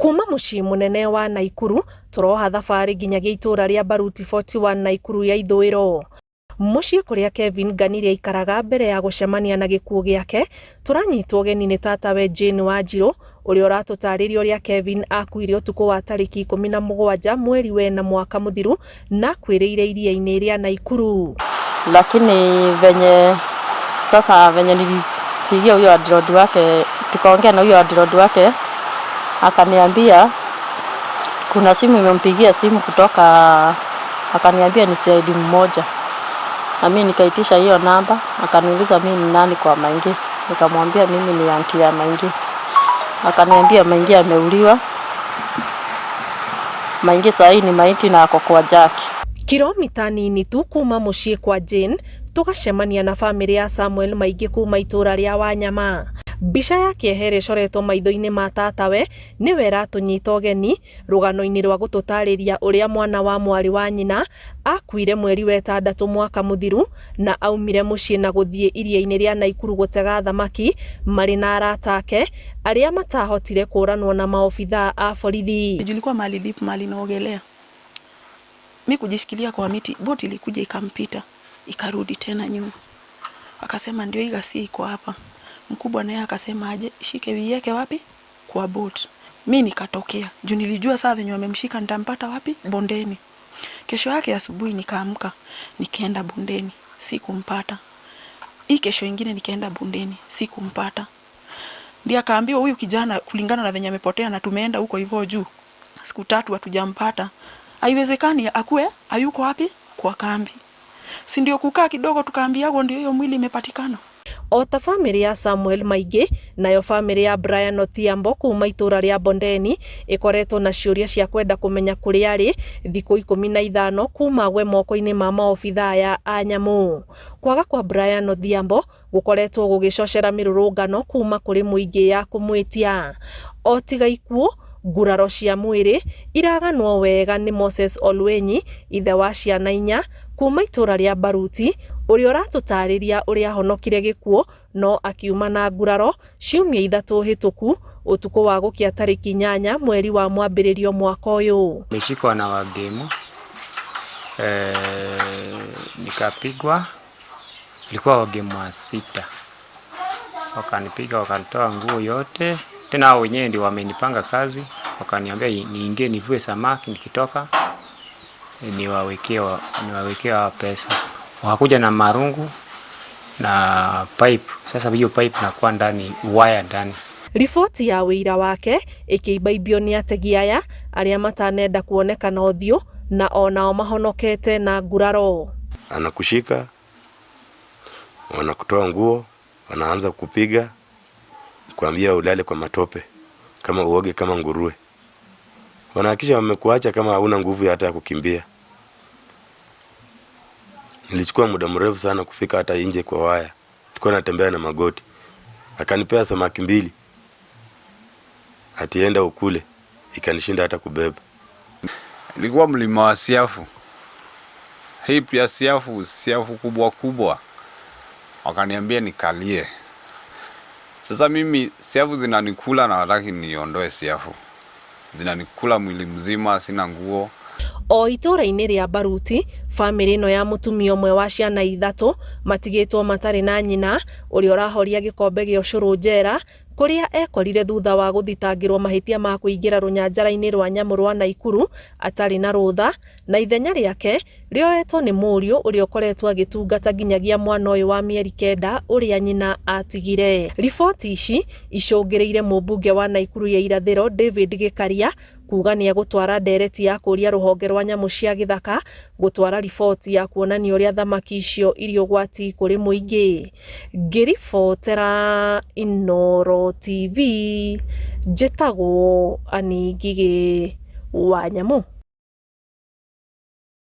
Kuma mũciĩ mũnene wa Naikuru tũroha thabarĩ nginyagia itũũra rĩa Baruti 41 Naikuru ya ithũĩro. Mũciĩ kũrĩa Kevin Nganiri aikaraga mbere ya gũcemania na gĩkuũ gĩake, tũranyitwo ũgeni nĩ tatawe Jane Wanjirũ ũrĩa ũratũtarĩria ũrĩa Kevin akuire ũtukũ wa tarĩki 17 mweri wena mwaka mũthiru na akuĩrĩire iria-inĩ rĩa Naikuru. Lakini venye sasa venye nilipigia huyo landlord wake, tukaongea na huyo landlord wake, akaniambia kuna simu imempigia simu kutoka, akaniambia ni CID mmoja, na mimi nikaitisha hiyo namba, akaniuliza mimi ni nani kwa Maingi, nikamwambia mimi ni auntie ya Maingi. Akaniambia Maingi ameuliwa, Maingi saa hii ni maiti na ako kwa Jackie. Kilomita nini tu kuma mũciĩ kwa Jane tũgacemania na bamĩrĩ ya Samuel Maingĩ kuma itũũra rĩa Wanyama. Mbica ya kĩeha ĩrĩa ĩcoretwo maitho-inĩ ma tatawe nĩwe ĩratũnyita ũgeni rũgano-inĩ rwa gũtũtarĩria ũrĩa mwana wa mwarĩ wa nyina akuire mweri wa ĩtandatũ mwaka mũthiru na aumire mũciĩ na gũthiĩ iria-inĩ rĩa Naikuru gũtega thamaki marĩ na arata ake arĩa matahotire kũranwo na maobithaa a borithi. Julikuwa mahali deep, mahali naogelea. Mi kujishikilia kwa miti, boti ilikuja ikampita, ikarudi tena nyuma. Akasema ndio hii ghasia iko hapa. Mkubwa naye akasema aje shike uiweke wapi? Kwa boat. Mi nikatokea juu nilijua saa venye wamemshika nitampata wapi? Bondeni. Kesho yake asubuhi nikaamka, nikaenda bondeni, sikumpata. Hii kesho ingine nikaenda bondeni, sikumpata. Ndiye akaambiwa huyu kijana kulingana na venye amepotea na tumeenda huko hivyo juu siku 3 hatujampata. Haiwezekani akue hayuko wapi? Kwa kambi. Si ndio kukaa kidogo tukaambiagwo ndio hiyo mwili imepatikana. O ta bamĩrĩ ya Samuel Maingĩ, nayo bamĩrĩ ya Brian Odhiambo kuma itũũra rĩa Bondeni ĩkoretwo na ciũria cia kwenda kũmenya kũrĩa arĩ thikũ 15 kuma agwe moko-inĩ ma maobithaa aya a nyamũ. Kwaga kwa Brian Odhiambo gũkoretwo gũgĩcocera mĩrũrũngano kuma kũrĩ mũingĩ ya kũmwĩtia. O tiga ikuũ, nguraro cia mwĩrĩ iraganwo wega nĩ Moses Olwenyi, ithe wa ciana 4 kuma itũũra rĩa Baruti, ũrĩa ũratũtarĩria ũrĩa ahonokire gĩkuũ no akiuma na nguraro ciumia 3 hĩtũku ũtukũ wa gũkĩa tarĩki 8 mweri wa mwambĩrĩrio mwaka ũyũ. Nilishikwa na wagemu, nikapigwa, ilikuwa wagemu wa 6, wakanipiga wakanitoa nguo yote, tena hao wenyewe ndio wamenipanga kazi, wakaniambia niingie nivue samaki, nikitoka niwawekee pesa. Wakakuja na marungu na pipe. Sasa hiyo pipe inakuwa ndani, waya ndani. Riboti ya wĩira wake ĩkĩimbaimbio nĩ ategi aya arĩa matanenda kuonekana ũthiũ na onao mahonokete na nguraro. Anakushika, wanakutoa nguo, wanaanza kukupiga, kuambia ulale kwa matope, kama uoge kama nguruwe. Wanahakikisha wamekuacha kama hauna nguvu hata ya kukimbia. Nilichukua muda mrefu sana kufika hata nje kwa waya. Nilikuwa natembea na magoti. Akanipea samaki 2. Atienda ukule, ikanishinda hata kubeba. Ilikuwa mlima wa siafu. Hii pia siafu, siafu kubwa kubwa. Wakaniambia nikalie. Sasa mimi siafu zinanikula na wataki niondoe siafu. Zinanikula mwili mzima, sina nguo. O itũũra-inĩ rĩa Baruti, bamĩrĩ ĩno ya mũtumia ũmwe wa ciana 3 matigĩtwo matarĩ na nyina ũrĩa ũrahoria gĩkombe gĩa ũcũrũ njera kũrĩa ekorire thutha wa gũthitangĩrwo mahĩtia ma kũingĩra rũnyanjara-inĩ rwa nyamũ rwa Naikuru atarĩ na rũtha, na ithenya rĩake rĩoetwo nĩ mũriũ ũrĩa ũkoretwo agĩtungata nginyagia mwana ũyũ wa mĩeri 9 ũrĩa nyina atigire. Riboti ici icũngĩrĩire mũmbunge wa Naikuru ya irathĩro David Gĩkaria kuga nĩ egũtwara ndereti ya kũria rũhonge rwa nyamũ cia gĩthaka gũtwara riboti ya kuonania ũrĩa thamaki icio irĩ ũgwati kũrĩ mũingĩ. Ngĩribotera Inooro TV, njĩtagwo Annie Ngigĩ wa Nyamũ.